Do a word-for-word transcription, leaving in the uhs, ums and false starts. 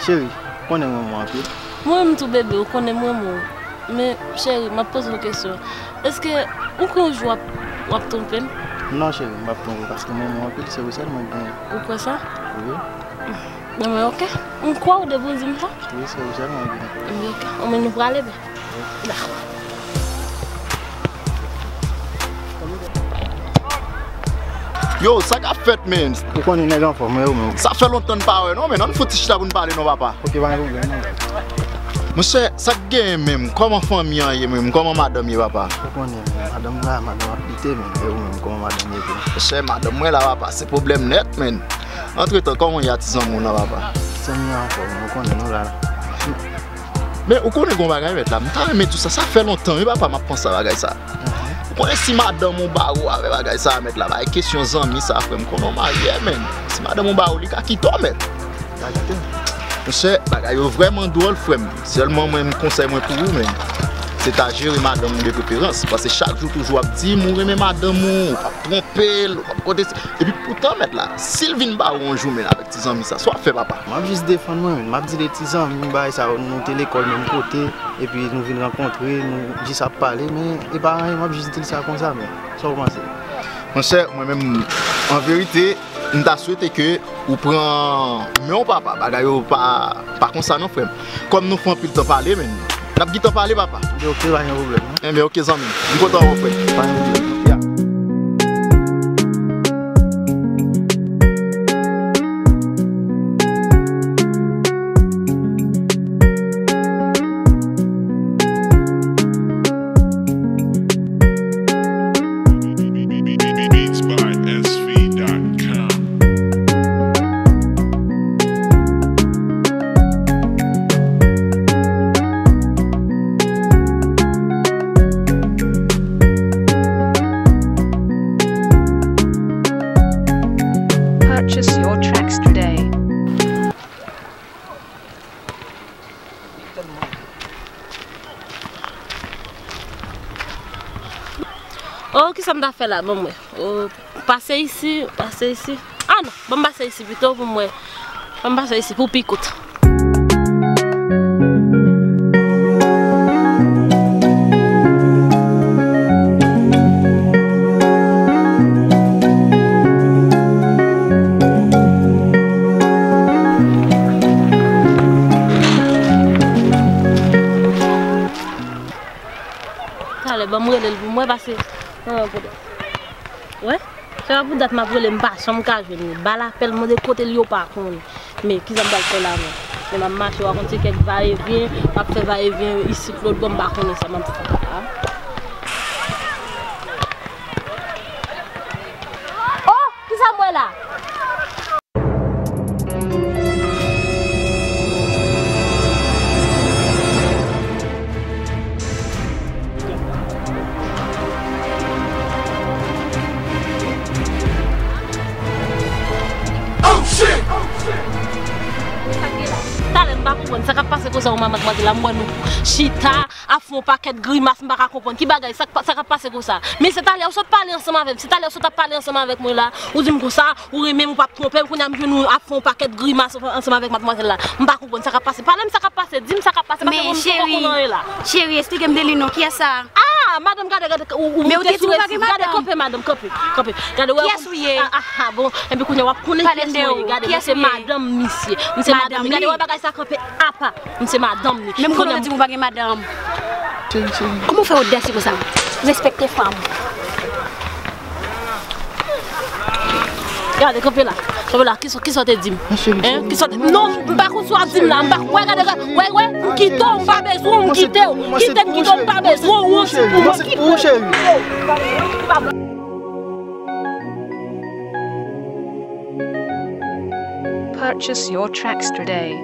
Cheri, konnen m renmen w anpil. Mwen menm tou, bebe, ou konnen m renmen w. Men, cheri, m ap poze w kesyon. Èske ou kwè yon jou w ap, w ap twonpe m? Non, cheri, m p ap twonpe w paske m renmen w anpil, se ou sèl mwen genyen. Ou kwè sa? Wi. Bon, men, oke. M kwè w depi w di m sa. Wi, se ou sèl mwen genyen. Oke. Bon, men nou prale, bebe. Dakò. Yo, sa k ap fèt, men? Ou konnen nèg anfòm, wi, ou menm. Sa fè lontan n pa wè, non, men. Ann fout ti chita pou n pale, non, papa. Oke, pa gen pwoblèm, non. Monchè, sa k genyen menm? Kòman fanmi an ye menm? Kòman madanm ye, papa? Ou konnen, men. Madanm la, madanm ap lite, men. E ou menm, kòman madanm ye, tou? Monchè, madanm mwen la, papa, se pwoblèm nèt, men. Antretan, kòman w ye a ti zanmi w nan, papa? Ti zanmi an anfòm, ou konnen, nou la. Men ou konnen gon bagay mèt la, m ta renmen di w sa, sa fè lontan wi papa m ap panse a bagay sa. Ou konnen si madanm ou ba ou avè bagay sa mèt la, bagay kesyon zanmi sa frè m, konnen w marye men, si madanm ou ba ou li ka kite w mèt. Monchè, bagay yo vrèman dwòl frè m, sèlman mwen m konsèy mwen pou ou men, se ta jere madanm ou de preferans, paske chak jou toujou w ap di m ou renmen madanm ou, ou p ap twonpe l, ou p ap kote, epi poutan mèt la, si l vin ba ou yon jou men avèk ti zanmi sa, sa w ap fè papa? M ap jis defann mwen menm. M ap di de ti zanmi m, bagay sa yo, nou te lekòl menm kote, epi nou vin rankontre, nou jis ap pale, men e pa anyen, m ap jis di l sa konsa, men sa w panse? Monchè, mwen menm, an verite, m ta swete ke ou pran men w papa, bagay yo pa, pa konsa non, frè m. Kòm nou fè anpil tan pale, men n ap gentan pale, papa. Ebyen, oke, pa gen pwoblèm, non? Ebyen, oke, zanmi m. M kontan wè w, frè. Pa gen pwoblèm. Ya. Beats by S V dot com. Purchase your tracks today. Oh, kisa m ta fè la, ban m wè. Oh, pase isi, pase isi. Ah non, ban m pase isi pito pou m wè. Ban m pase isi pou pi kout. Talè, ban m rele l pou m wè, pase. Wè, se pa pou dat m ap rele, m pa janm ka jwenn li. Ba l apèl, mande kote l ye, yo pa konnen. Men, kisa m pral fè la, men? Men m ap mache, w ap konn se kèk va e vyen, m ap fè va e vyen isit, lòt bò, m pa konnen sa m ap fè a. Oh! Kisa m wè la? Talè m pa konprann sa k ap pase konsa, ou manman, madmwazèl la, m wè nou chita ap fè yon pakèt grimas, m pa ka konprann ki bagay, sa k pa, sa k ap pase konsa. Men se talè ou sot pale ansanm avè m, se talè ou sot ap pale ansanm avèk mwen la, ou di m konsa, ou renmen m, ou p ap twonpe m, kounye a m jwenn ou ap fè yon pakèt grimas ansanm avèk madmwazèl la. M pa konprann sa k ap pase. Pale m sa k ap pase, di m sa k ap pase, paske mwen menm m poko konprann anyen la. Men cheri, cheri, esplike m de li non, kiyès sa? Ah, madanm, gade, gade, ou, ou, men ou te di ou pa gen madanm. Gade, kanpe, madanm, kanpe, kanpe. Gade, wè, kiyès ou ye? Ah, ah, ah, bon, enben kounye a w ap konnen kiyès mwen ye. Gade, mwen se madanm misye. M se madanm li. Gade, wè bagay sa kanpe apa. M se madanm li. Menm kote w te di m ou pa gen madanm. Kòman w fè odasye konsa? Respekte fanm. Gade, kanpe la. Kanpe la, kisa, kisa w te di m? Hein? Kisa w te, non, m pa konn sa w ap di m la. M pa, wè, gade, gade, wè, wè, m kite w, m pa bezwen w, m kite w. Kite m, kite w, m pa bezwen w, ou se pou mwen, kite m. Purchase your tracks today.